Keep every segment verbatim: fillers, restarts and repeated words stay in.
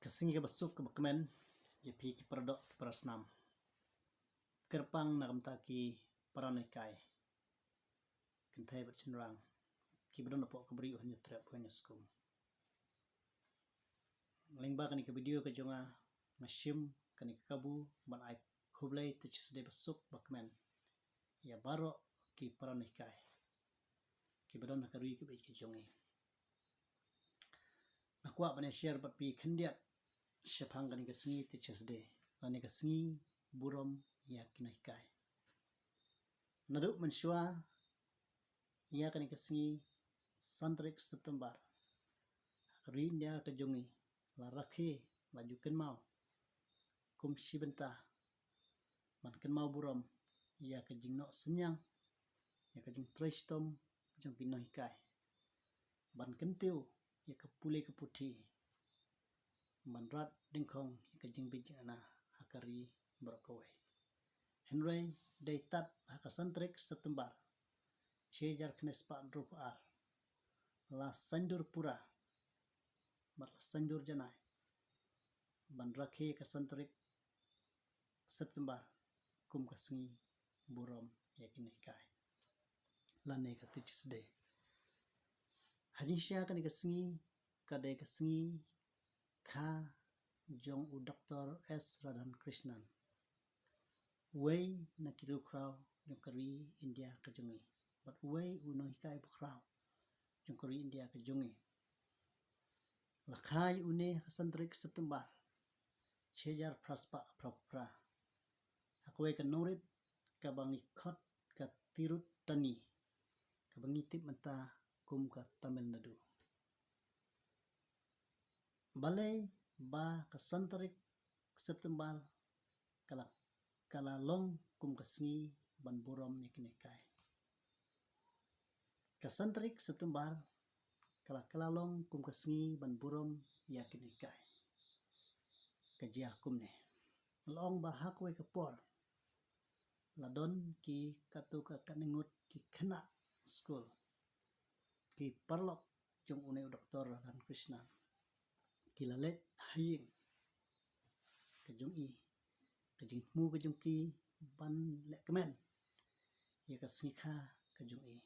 Ka sngi kaba suk kaba kmen ïa phi ki paradoh ki parasnam, kyrpang na ka bynta ki paranoikai, kynthei bad shynrang, kiba don hapoh ka bri u Hynñiewtrep u Hynñiewskum. Lyngba kane ka video ka jong nga, nga shim kane ka kabu ban ai khublei Teachers' Day ba suk ba kmen ïa baroh ki paranoikai kiba don ha ka ri kaba ïeit ka jong ngi. Nga kwah ban ïa share bad phi khyndiat shaphang kane ka sngi Teachers' Day, kane ka sngi burom ïa ki nonghikai. Naduh mynshuwa ïa kane ka sngi, san tarik September, ha ka ri India ka jong ngi la rakhe, la ju kynmaw kum shi bynta ban kynmaw burom ïa ka jingnoh synñiang, ïa ka jingtrei shitom jong ki nonghikai, ban kyntiew ïa ka pule ka puthi, ban rat dyngkhong ïa ka jingbit jingana ha ka ri baroh kawei. Hynrei dei tad ha ka san tarik September, shi hajar khyndai spah hynriew phew ar, la saiñdur pura bad la saiñdur janai ban rakhe ka san tarik September kum ka sngi burom ïa ki nonghikai, lane ka Teachers' Day. Ha jingshisha kane ka sngi ka dei ka sngi kha jong u Doktor S Radhakrishnan, uwei na ki riewkhraw jong ka ri India ka jong ngi, bad uwei u nonghikai bakhraw jong ka ri India ka jong ngi. La kha ïa une ha ka san tarik September, shi hajar phra spah phra phew phra, ha kawei ka nongrit kaba ngi khot ka Tiruttani, kaba ngi tip mynta kum ka Tamil Nadu. Balei ba ka san tarik September ka la, ka la long kum ka sngi ban burom ïa ki nonghikai? Ka san tarik September ka la, ka la long kum ka sngi ban burom ïa ki nonghikai. Ka jia kumne. La ong ba ha kawei ka por la don ki katto katne ngut ki khynnah skul, ki paralok jong une u Doktor Radhakrishnan, ki la leit ha ïing ka jong i, ka jingthmu ka jong ki ban lehkmen ïa ka sngi kha ka jong i.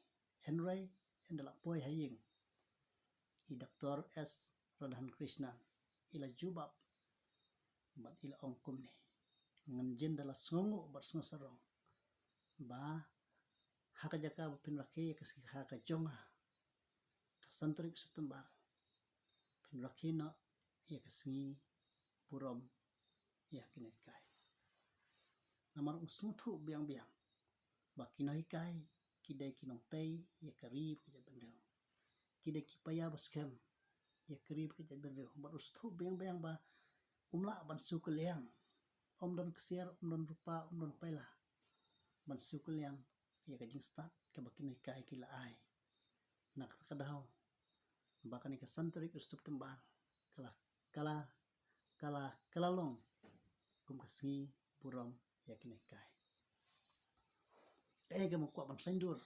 Hynrei ynda la poi ha ïing, i Doktor S Radhakrishnan i la jubab bad i la ong kumne: Ngan jin da la sngewnguh bad sngewsarong ba ha ka jaka ba phin rakhe ïa ka sngi kha ka jong nga, ka san tarik September, phin rakhe noh ïa ka sngi burom ïa ki nonghikai. Namar u sngewthuh biang biang ba ki nonghikai ki dei ki nongtei ïa ka ri bad ka jaitbynriew. Ki dei ki paia ba skhem ïa ka ri bad ka jaitbynriew. Bad u sngewthuh biang biang ba um lah ban siew kylliang, um don ksiar, um don rupa, um don paila, ban siew kylliang ïa ka jingstad kaba ki nonghikai ki la ai. Na kata ka daw ba kane ka san tarik u September ka la, ka la, ka la, ka la long kum ka sngi burom ïa ki nonghikai. Kaei kaba nga kwah ban saiñdur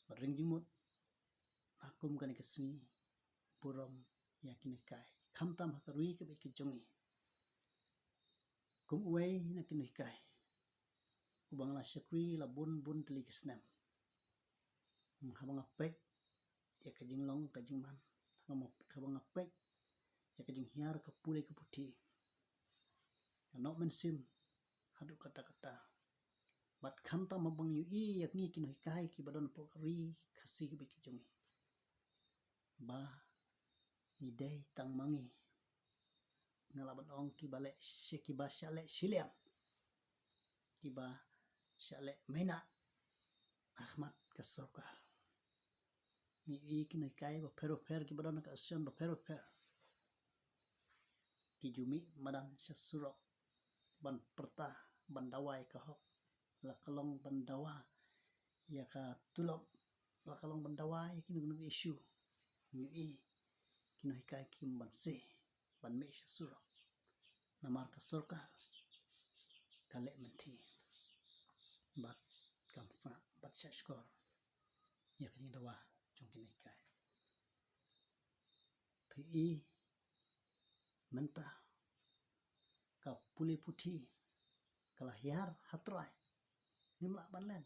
bad ring jingmut ha kum kane ka sngi burom ïa ki nonghikai, khamtam ha ka ri kaba ïeit ka jong ngi? Kum uwei na ki nonghikai uba nga la shakri la bun bun tylli ki snem, haba nga peit ïa ka jinglong ka jingman, haba nga peit ïa ka jinghiar ka pule ka puthi, nga noh mynsiem haduh katta katta. Bad khamtam haba nga ïohi ïa ngi ki nonghikai kiba don hapoh ka ri Khasi kaba ïeit ka jong ngi, ba ngi dei tang ma ngi, nga lah ban ong kiba leh shi, kiba shah leh shiliang, kiba shah leh maina ha khmat ka sorkar. Ngi ïohi ki nonghikai bapher bapher kiba don ha ka association bapher bapher ki ju mih madan sha surok ban pyrta, ban dawa ïa ka hok, la ka long ban dawa ïa ka tulop, la ka long ban dawa ïa kino kino ki issue. Ngi ïohi ki nonghikai kim banse ban mih sha surok namar ka sorkar ka leh mynthi. Bad kam sngap bad shah shkor ïa ka jingdawa jong ki nonghikai. Phi i Mynta ka pule puthi ka la hiar ha trai. Ngim lah ban len.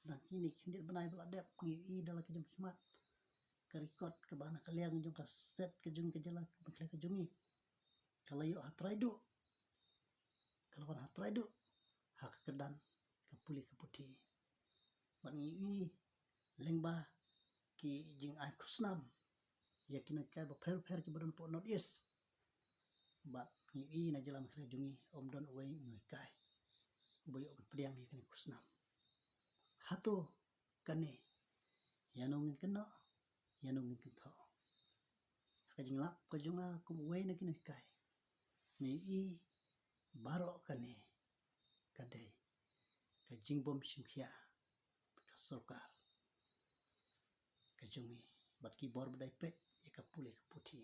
Dang kine khyndiat bnai ba la dep ngi ïohi da la ki jong ki khmat ka record kaba na ka liang jong ka state ka jong ka jylla ka Meghalaya ka jong ngi. Ka la ïoh ha trai duh. Ka la wan ha trai duh ha ka kyrdan ka pule ka puthi. Bad ngi ïohi lyngba ki jingai khusnam ïa ki nonghikai bapher bapher kiba don hapoh North East. Bad ngi ïohi na jylla Meghalaya jong ngi ym don uwei u nonghikai uba ïoh ban pdiang ïa kane ka khusnam. Hato kane ïano ngin kynnoh, ïano ngin kynthoh? Ha ka jinglap ka jong nga kum uwei na ki nonghikai, ngi ïohi baroh kane ka dei ka jingbym shim khia ka sorkar ka jong ngi bad ki bor ba dei peit ïa ka pule ka puthi.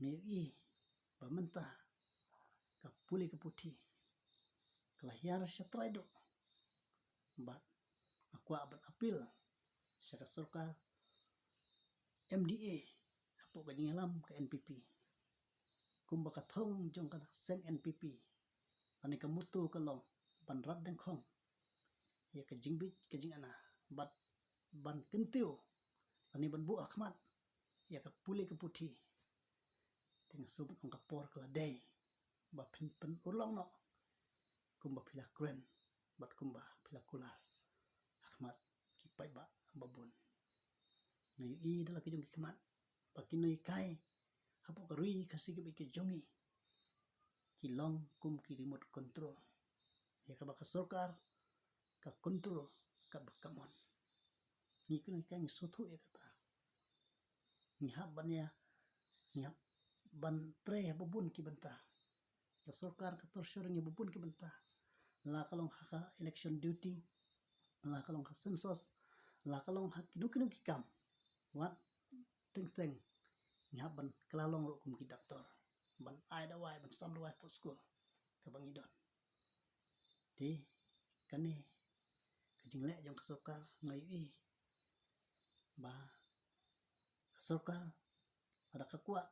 Ngi ïohi ba mynta ka pule ka puthi ka la hiar sha trai duh. Bad nga kwah ban appeal sha ka sorkar M D A hapoh ka jingïalam ka N P P. Kumba ka thong jong ka seng N P P lane ka motto ka long ban rat dyngkhong ïa ka jingbit ka jingana bad ban kyntiew lane ban buh ha khmat ïa ka pule ka puthi. Te nga shu ban ong ka por ka la dei ba phin pynurlong noh kumba phi la kren bad kumba phi la kular ha khmat ki paidbah ba bun. Nga ïohi da la ki jong ki khmat ba ki nonghikai hapoh ka ri Khasi kaba ïeit ka jong ngi ki long kum ki remote control ïa kaba ka sorkar ka control kaba ka mon. Ngi ki nonghikai ngi sngewthuh ïa kata. Ngi hap ban ïa, ngi hap ban trei ha ba bun ki bynta. Ka sorkar ka torture ngi ha ba bun ki bynta. La ka long ha ka election duty, la ka long ha census, la ka long ha kino kino ki kam. Wat teng teng ngi hap ban kylla long ruh kum ki doktor ban ai dawai, ban sam dawai hapoh skul kaba ngi don. Te kane ka jingleh jong ka sorkar nga ïohi ba ka sorkar lada ka kwah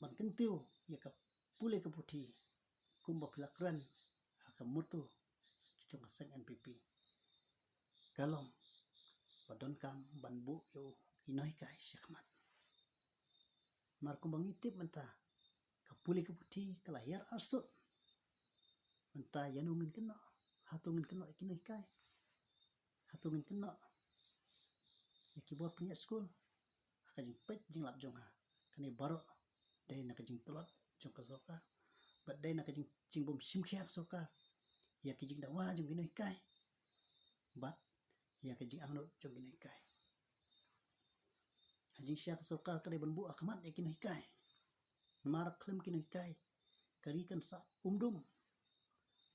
ban kyntiew ïa ka pule ka puthi kumba phi la kren ha ka motto jong ka seng N P P, ka long ba donkam ban buh ïa u ki nonghikai sha khmat. Namar kumba ngi tip mynta ka pule ka puthi ka la hiar arsut. Mynta ïano ngin kynnoh, hato ngin kynnoh ïa ki nonghikai, hato ngin kynnoh ïa ki bor pynïaid skul? Ha ka jingpeit jinglap jong nga, kane baroh dei na ka jingtlot jong ka sorkar bad dei na ka jing, jingbym shim khia ka sorkar ïa ki jingdawa jong ki nonghikai bad ïa ka jingangnud jong ki nonghikai. Ha jingshisha ka sorkar ka dei ban buh ha khmat ïa ki nonghikai. Namar khlem ki nonghikai ka ri kan sa umdum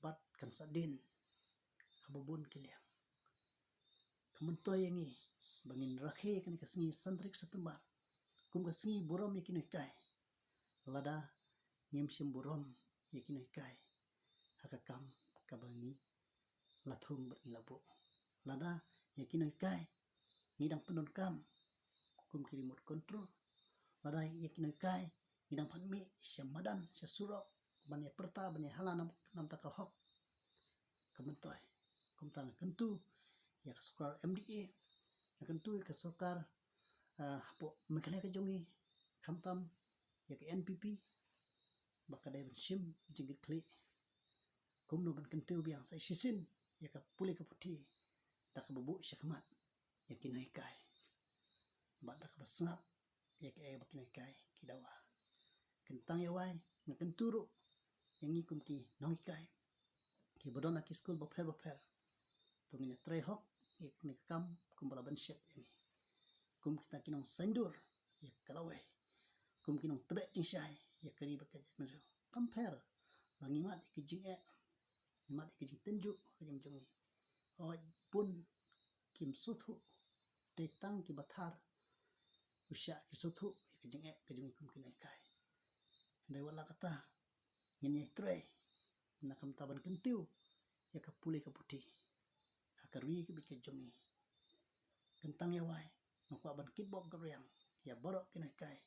bad kan sa dien ha ba bun ki liang. Ka myntoi ïa ngi ba ngin rakhe kane ka sngi san tarik September kum ka sngi burom ïa ki nonghikai. Lada ngim shym burom ïa ki nonghikai ha ka kam kaba ngi la thung bad ngi la buh, lada ïa ki nonghikai ngi dang pyndonkam kum ki remote control, lada ïa ki nonghikai ngi dang pat mih sha madan sha surok ban ïa pyrta ban ïa hala na bynta ka hok, ka myntoi. Kumta nga kyntu ïa ka sorkar M D A, nga kyntu ïa ka sorkar, ah, hapoh Meghalaya ka jong ngi, khamtam ïa ka N P P ba ka dei ban shim jingkitkhlieh kumno ban kyntiew biang sa shisien ïa ka pule ka puthi da kaba buh sha khmat ïa ki nonghikai bad da kaba sngap ïa kaei ba ki nonghikai ki dawa. Kyntang ïa wai nga kyntu ruh ïa ngi kum ki nonghikai kiba don ha ki skul bapher bapher. To ngin ïa trei hok ïa kane ka kam kumba la ban shit ïa ngi kum kita ki nongsaiñdur ïa ka lawei, kum ki nongtbeh jingshai ïa ka ri bad ka jaitbynriew. Kam pher la ngi mad ïa ki jingeh, ngi mad ïa ki jingtynjuh ha ka jingim jong ngi. Hooid, bun kim sngewthuh, dei tang kiba thar u shah ki sngewthuh ïa ka jingeh ka jong ngi kum ki nonghikai. Hynrei wat la katta ngin ïa trei na ka bynta ban kyntiew ïa ka pule ka puthi ha ka ri ka bit ka jong ngi. Kyntang ïa wai nga kwah ban kitbok ka riang ïa baroh ki nonghikai.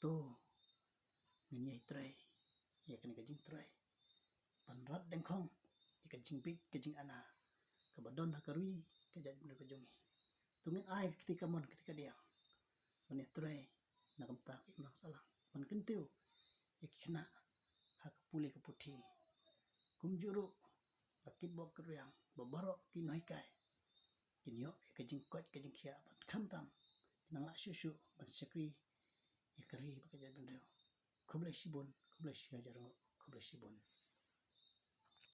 To ngin ïai trei ïa kane ka jingtrei ban rat dengkhong ïa ka jingbit ka jingana kaba don ha ka ri ka jaitbynriew ka jong ngi. To ngin ai ka kti kamon kti kadiang ban ïa trei na ka bynta ka imlang sahlang ban kyntiew ïa ki khynnah ha ka pule ka puthi. Kumjuh ruh ba kitbok kitriang ba baroh ki nonghikai kin ïoh ïa ka jingkoit ka jingkhiah ban khamtam nang lah shuh shuh ban shakri ïa ka ri bad ka jaitbynriew. Khublei shibun, khublei shihajar nguh, khublei shibun.